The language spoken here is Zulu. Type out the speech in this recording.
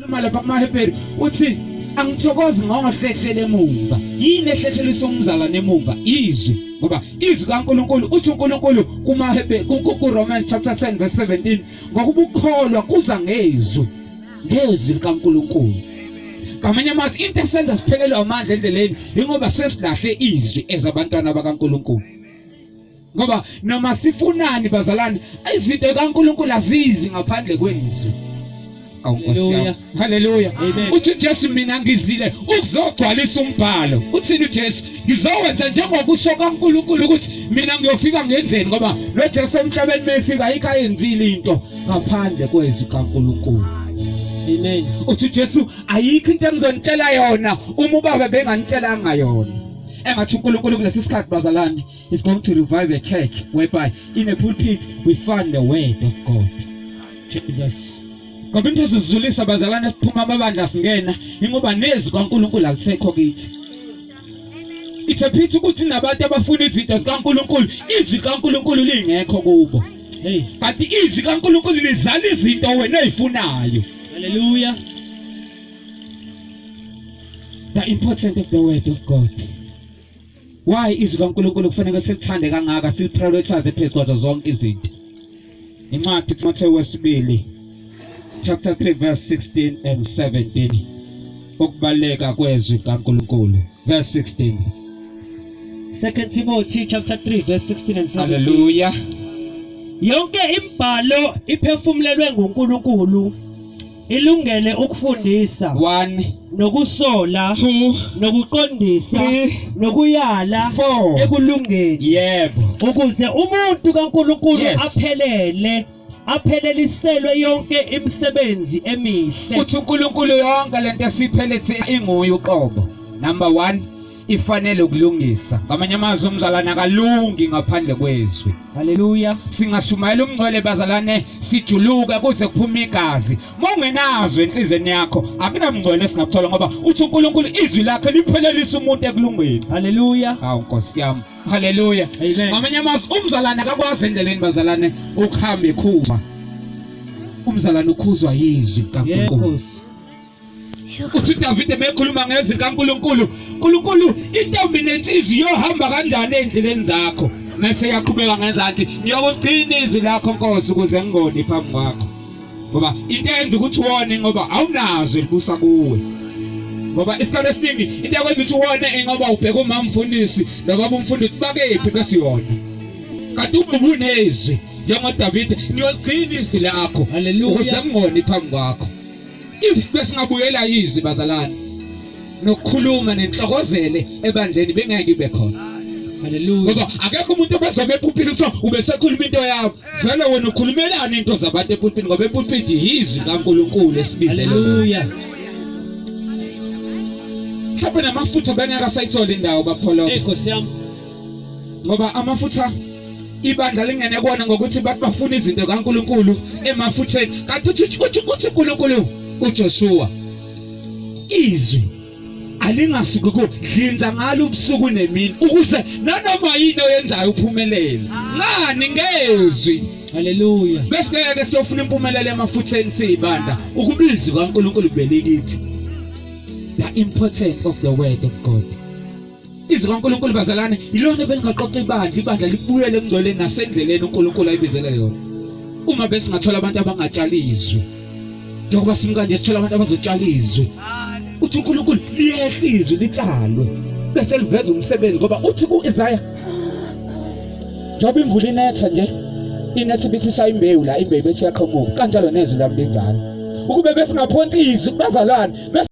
Uma lapha kumaHebheru uthi angithokozi ngohlehlele emumva. Yini ehlehleliswa umzalwane emumva? Izwi. Ngoba izwi kaNkuluNkulu uthi uNkulunkulu kumaHebheru kuRomans chapter 10 verse 17 ngokuba ukukholwa kuza ngezwi. Ngezwi likaNkuluNkulu. Ngamanye amazwi into esenza siphelelwe amandla endleleni ingoba sesilahle izwi ezabantwana bakaNkuluNkulu. Ngoba noma sifunani bazalwane, izinto kaNkuluNkulu azizi ngaphandle kwezwi. Awu Nkosi yami. Haleluya. Uthi Jesu mina ngizile ukuzogcwalisa umbhalo. Uthini uJesu? Ngizowenza njengokusho kaNkuluNkulu ukuthi mina ngiyofika ngenzeni ngoba lo Jesu emhlabeni mefika ayikho ayenzile into ngaphandle kwezwi kaNkuluNkulu. Amen. Uthi Jesu ayikho into engizonitshela yona uma ubaba benganitshelanga yona. Engathi uNkulunkulu kulesi sikhathi bazalwane is going to revive a church whereby in a pulpit we find the word of God. Jesus. Ngoba into ezizulisa bazalwane siphuma amabandla singena ingoba nezwi kaNkulunkulu alisekho kithi. It's a pity ukuthi nabantu abafuna izinto zikaNkulunkulu izwi kaNkulunkulu lingekho kubo. Hey. Kanti izwi kaNkulunkulu lizala izinto wena oyifunayo. Hallelujah. The importance of the word of God. Why izwi kaNkulunkulu kufanele silithande kangaka siliprioritize phezu kwazo zonke izinto. Incwadi Timotheo wesibili chapter 3 verse 16 and 17 ukubaleka kwezwi kaNkulunkulu verse 16 2 Timothy chapter 3 verse 16 and 17. Hallelujah. Yonke imibhalo iphefumulelwe nguNkulunkulu ilungele ukufundisa 1 nokusola 2 nokuqondisa 3 nokuyala 4 ekulungeni Yebo. ukuze umuntu kaNkulunkulu Yes. aphelele apheleliselwe yonke imisebenzi emihle. Uthi uNkulunkulu yonke lento esiphelethe inguye uqobo. Number 1 ifanele ukulungisa. Ngamanye amazwi umzalwane akalungi ngaphandle kwezwi. Haleluya. Singashumayela umngcwele bazalwane sijuluke kuze kuphume igazi. Mawungenazwi enhlizweni yakho akunamngcwele esingakuthola ngoba uthi uNkulunkulu izwi lakhe liphelelisa umuntu ekulungeni. Haleluya. Hawu Nkosi yami. Haleluya. Amen. Ngamanye amazwi umzalwane akakwazi endleleni bazalwane ukuhamba ekhuzwa. Umzalwane ukhuzwa yizwi likaNkulunkulu. Yes. Uthi uDavide mekhuluma ngezwi kaNkulunkulu, uNkulunkulu intombi nensizwa iyohamba kanjani endleleni zakho? Mase yaqhubeka ngezansi, ngiyokugcina izwi lakho Nkosi ukuze ngingoni phambi kwakho. Ngoba into eyenza ukuthi wone ngoba awunazo elibusa kuwe. Ngoba isikhathi esiningi into ekwenza ukuthi wone ngoba ubheka umama umfundisi nobaba umfundisi bakephi bese yona. Kanti uma ubunezwi njengoDavide ngiyoligcina izwi lakho Hallelujah. ukuze ngingoni phambi kwakho. If besingabuyela izwi bazalwane nokukhuluma nenhlokozele ebandleni bengeke ibe khona. Hallelujah. Ngoba akekho umuntu obezobe epulpiti kuthiwa ubesekhuluma into yakho. Vele wena ukhulumelani into zabantu epulpiti ngoba epulpiti yizwi kaNkulunkulu esibizele. Hallelujah. Mhlawumbe namafutha bengeke asayithola indawo bapholoba. Hey Nkosi yami. Ngoba amafutha ibandla lingene kuwona ngokuthi bathi bafuna izinto kaNkulunkulu emafutheni. Kanti uthi uthi uthi uNkulunkulu kuJoshua izwi alingasuki ku dlinza ngalo ubusuku nemini ukuze nanoma yini oyenzayo uphumelele. Ngani ngezwi. Hallelujah. Bese ngeke siyofuna impumelelo emafutheni siyibandla ukubizi kaNkulunkulu belikithi. The importance of the word of God. Izwi kaNkulunkulu bazalwane yilona ebelingaqoqa ibandla, ibandla libuyele emngcweleni nasendleleni uNkulunkulu ayibizele yona. Uma besingathola abantu abangatshala izwi, njengoba simi kanje sithola abantu abazotshala izwi. Uthi uNkulunkulu liyehla izwi litshalwe bese liveza umsebenzi ngoba uthi ku-Isaya njengoba imvula inetha nje inetha ibithi ishaya imbewu la imbewu bese iyaqhamuka kanjalo nezwi lami linjalo ukube besingaphonsi izwi bazalwane bese